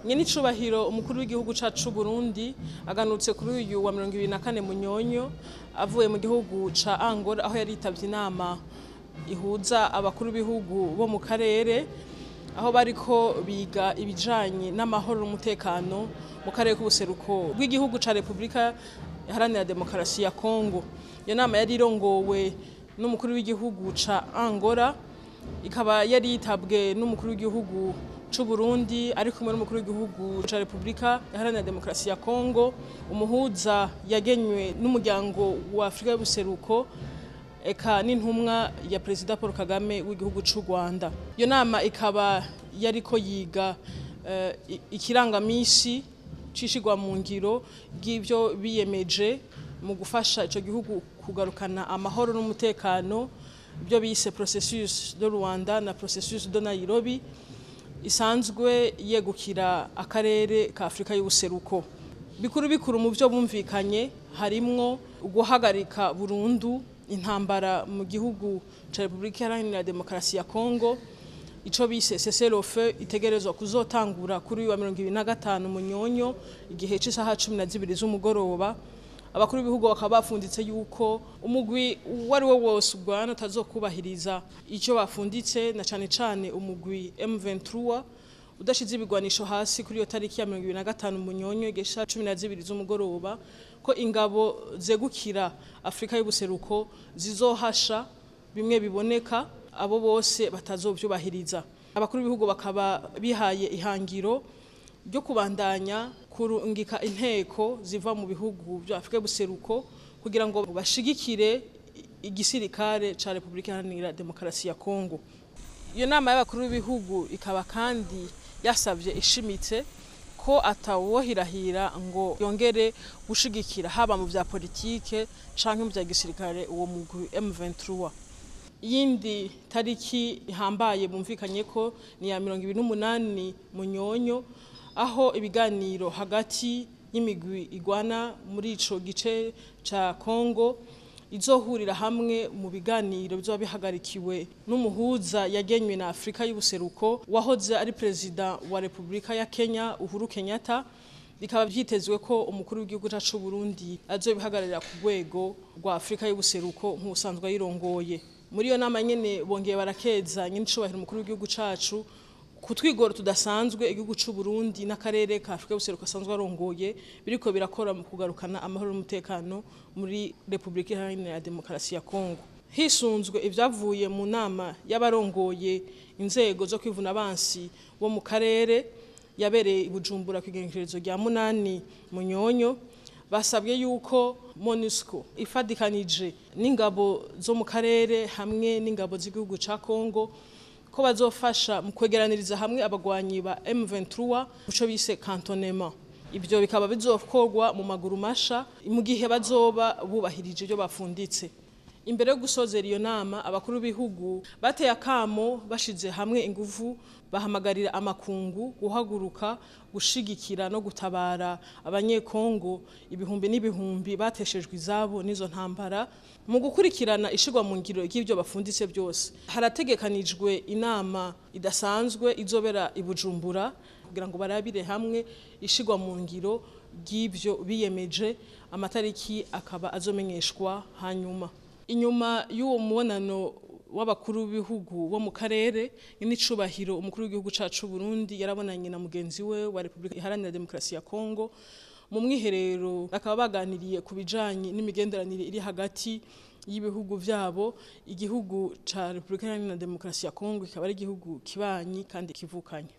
Nyenicubahiro umukuru w'igihugu cacu Burundi aganutse kuri uyu wa 24 Munyonyo avuye mu gihugu ca Angola, aho yaritavye inama ihuza abakuru b'ibihugu bo mu karere, aho bariko biga ibijanye n'amahoro n'umutekano mu karere k'ubuseruko bw'igihugu ca Republika Iharanira Demokarasi ya Kongo. Iyo nama yari irongowe n'umukuru w'igihugu ca Angola, ikaba yari yitabwe n'umukuru w'igihugu c'u Burundi ari kumwe n'umukuru w'igihugu ca Republika Iharanira Demokarasi ya Kongo, umuhuza yagenywe n'umuryango wa Afrika y'ubuseruko, eka n'intumwa ya Perezida Paul Kagame w'igihugu c'u Rwanda. Iyo nama ikaba yariko yiga ikirangamisi cishigwa mu ngiro ry'ivyo biyemeje mu gufasha ico gihugu kugarukana amahoro n'umutekano, ibyo bise processus de Rwanda na processus de Nairobi, isanzwe yegukira akarere ka Afrika y'ubuseruko. Bikuru bikuru mu byo bumvikanye harimwo guhagarika burundu intambara mu gihugu ca Republika Iharanira Demokarasi ya Kongo, ico bise cessez-le-feu itegerezwa kuzotangura kuri uyu wa 25 Munyonyo igihe c'isaha 12 z'umugoroba. Abakuru b'ibihugu bakaba bafunditse yuko umugwi uwo ari wo wose ugwana utazokubahiriza icyo bafunditse, na cane cane umugwi M23 udashize ibigwanisho hasi kuri iyo tariki ya 25 Munyonyo igihe c'isaha 12 z'umugoroba, ko ingabo zegukira Afrika y'ubuseruko zizohasha bimwe biboneka abo bose batazovyubahiriza. Abakuru b'ibihugu bakaba bihaye ihangiro ryo kubandanya kurungika inteko ziva mu bihugu bya Afrika y'ubuseruko kugira ngo bashigikire igisirikare ca Republika Iharanira Demokarasi ya Kongo. Iyo nama y'abakuru b'ibihugu ikaba kandi yasavye ishimitse ko atawohirahira ngo yongere gushigikira haba mu vya politike canke mu vya gisirikare uwo mugwi M23. Iyindi tariki ihambaye bumvikanye ko ni ya 28 Munyonyo, aho ibiganiro hagati y'imigwi igwana muri ico gice ca Kongo izohurira hamwe mu biganiro bizoba bihagarikiwe n'umuhuza yagenywe na Afrika y'ubuseruko wahoze ari perezida wa Republika ya Kenya Uhuru Kenyatta. Bikaba vyitezwe ko umukuru w'igihugu cacu Burundi azobihagararira ku rwego rwa Afrika y'ubuseruko nk'usanzwe ayirongoye. Muri iyo nama nyene bongeye barakeza nyenicubahiro umukuru w'igihugu cacu ku twigoro tudasanzwe igihugu c'u Burundi n'akarere ka Afrika y'ubuseruko asanzwe arongoye biriko birakora mu kugarukana amahoro n'umutekano muri Republika Iharanira Demokarasi ya Kongo. Hisunzwe ivyavuye mu nama y'abarongoye inzego zo kwivuna abansi bo mu karere yabereye i Bujumbura kw'igenekerezo rya 8 Munyonyo, basabwe yuko MONUSCO ifadikanije n'ingabo zo mu karere hamwe n'ingabo z'igihugu ca Kongo ko bazofasha mu kwegeraniriza hamwe abagwanyi ba M23 muco bise cantonnement. Ibyo bikaba bizokorwa mu maguru masha mu gihe bazoba bubahirije ibyo bafunditse. Imbere yo gusozera iyo nama, abakuru b'ibihugu bateye akamo bashize hamwe inguvu, bahamagarira amakungu guhaguruka gushigikira no gutabara abanyekongo ibihumbi n'ibihumbi bateshejwe izabo n'izo ntambara mu gukurikirana ishigwa mu ngiro ry'ibyo bafunditse byose. Harategekanijwe inama idasanzwe izobera i Bujumbura kugira ngo barabire hamwe ishigwa mu ngiro ry'ibyo biyemeje, amatariki akaba azomenyeshwa hanyuma. Inyuma y'uwo mubonano w'abakuru b'ibihugu bo mu karere, n'icubahiro umukuru w'igihugu cacu Burundi yarabonanye na mugenzi we wa Republika Iharanira Demokarasi ya Kongo mu mwiherero, bakaba baganiriye ku bijanye n'imigenderanire iri hagati y'ibihugu vyabo. Igihugu ca Republika Iharanira Demokarasi ya Kongo ikaba ari igihugu kibanyi kandi kivukanye.